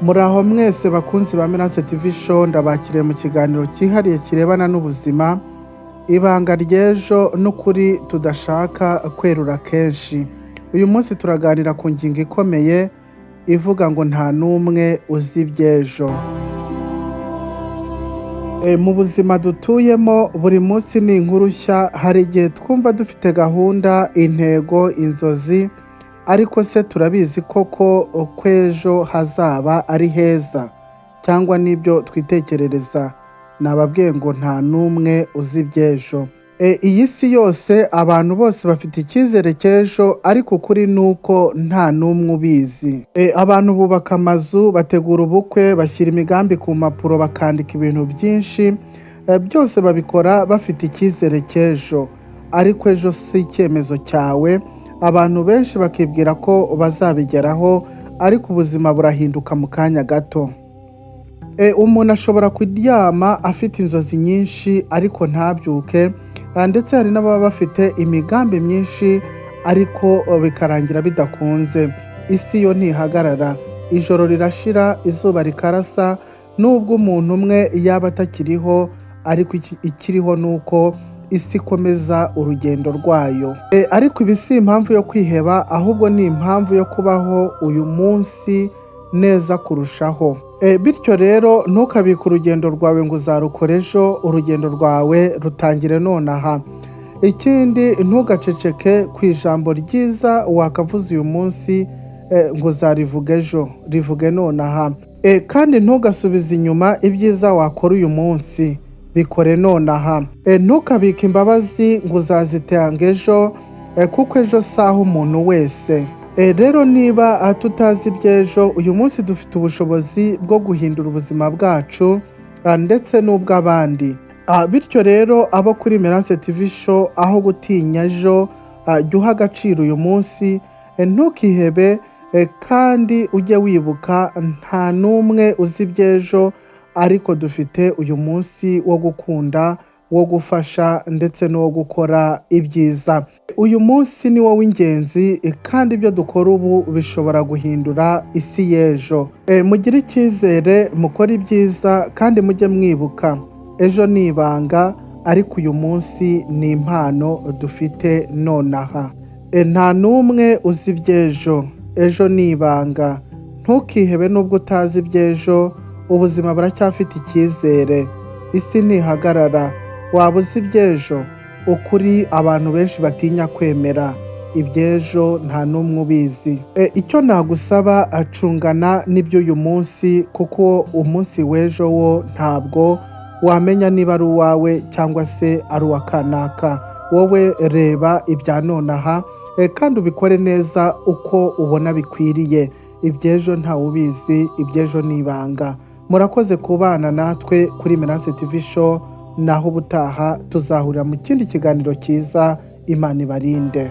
Muraho mwese bakunzi ba Mirase TV Show, ndabakiriye mu kiganiro cyihariye kirebana n'ubuzima, ibanga ry'ejo n'ukuri tudashaka kwerura kenshi. Uyu munsi turaganira ku ngingo ikomeye ivuga ngo nta n'umwe uzi iby'ejo. Mu buzima dutuyemo buri munsi ni inkuru nshya. Hari igihe twumva dufite gahunda, intego, inzozi, ariko se turabizi koko ko ejo hazaba ari heza cyangwa n'ibyo twitekerereza? Nababwiye ngo nta n'umwe uzi iby'ejo. Iyi si yose, abantu bose bafite icyizere cy'ejo, ariko ukuri ni uko nta n'umwe ubizi. Abantu bubaka amazu, bategura ubukwe, bashyira imigambi ku mpapuro, bakandika ibintu byinshi, byose babikora bafite icyizere cy'ejo, ariko ejo si icyemezo cyawe. Abantu benshi bakibwira ko bazabigeraho, ariko ubuzima burahinduka mu kanya gato. Umuntu ashobora kuryama afite inzozi nyinshi ariko ntabyuke, ndetse hari n'ababa bafite imigambi myinshi ariko bikarangira bidakunze. Isi yo ntihagarara, ijoro rirashira, izuba rikarasa, nubwo umuntu umwe yaba atakiriho, ariko ikiriho ni uko isi ikomeza urugendo rwayo. Ariko ibi si impamvu yo kwiheba, ahubwo ni impamvu yo kubaho uyu munsi neza kurushaho. Bityo rero ntukabike urugendo rwawe ngo uzarukora ejo, urugendo rwawe rutangire nonaha. Ikindi, ntugaceceke ku ijambo ryiza wakavuze uyu munsi ngo uzarivuga ejo, rivuge nonaha. Kandi ntugasubize inyuma ibyiza wakora uyu munsi, bikore nonaha. Ntukabike imbabazi ngo uzazitanga ejo, kuko ejo saha umuntu wese. Rero niba tutazi iby'ejo, uyu munsi dufite ubushobozi bwo guhindura ubuzima bwacu ndetse n'ubw'abandi. Bityo rero abo kuri Merance TV Show, aho gutinya ejo, jya uha agaciro uyu munsi, ntukihebe, kandi ujye wibuka nta n'umwe uzi iby'ejo, ariko dufite uyu munsi wo gukunda, wo gufasha ndetse n'uwo gukora ibyiza. Uyu munsi ni wo w'ingenzi, kandi ibyo dukora ubu bishobora guhindura isi y'ejo. Mugire icyizere, mukore ibyiza, kandi mujye mwibuka ejo ni ibanga, ariko uyu munsi ni impano dufite nonaha. Nta n'umwe uzi iby'ejo, ejo ni ibanga. Ntukihebe nubwo utazi iby'ejo, ubuzima buracyafite icyizere. Isi ntihagarara. Waba uzi iby'ejo? Ukuri abantu benshi batinya kwemera: iby'ejo nta n'umwe ubizi. Icyo nagusaba, acungana n'iby'uyu munsi, kuko umunsi w'ejo wo ntabwo wamenya niba ari uwawe cyangwa se ari uwa kanaka. Wowe reba ibya nonaha, kandi ubikore neza uko ubona bikwiriye. Iby'ejo ntawe ubizi, iby'ejo ni ibanga. Murakoze kubana natwe kuri Merance TV Show, naho ubutaha tuzahurira mu kindi kiganiro cyiza. Imana ibarinde.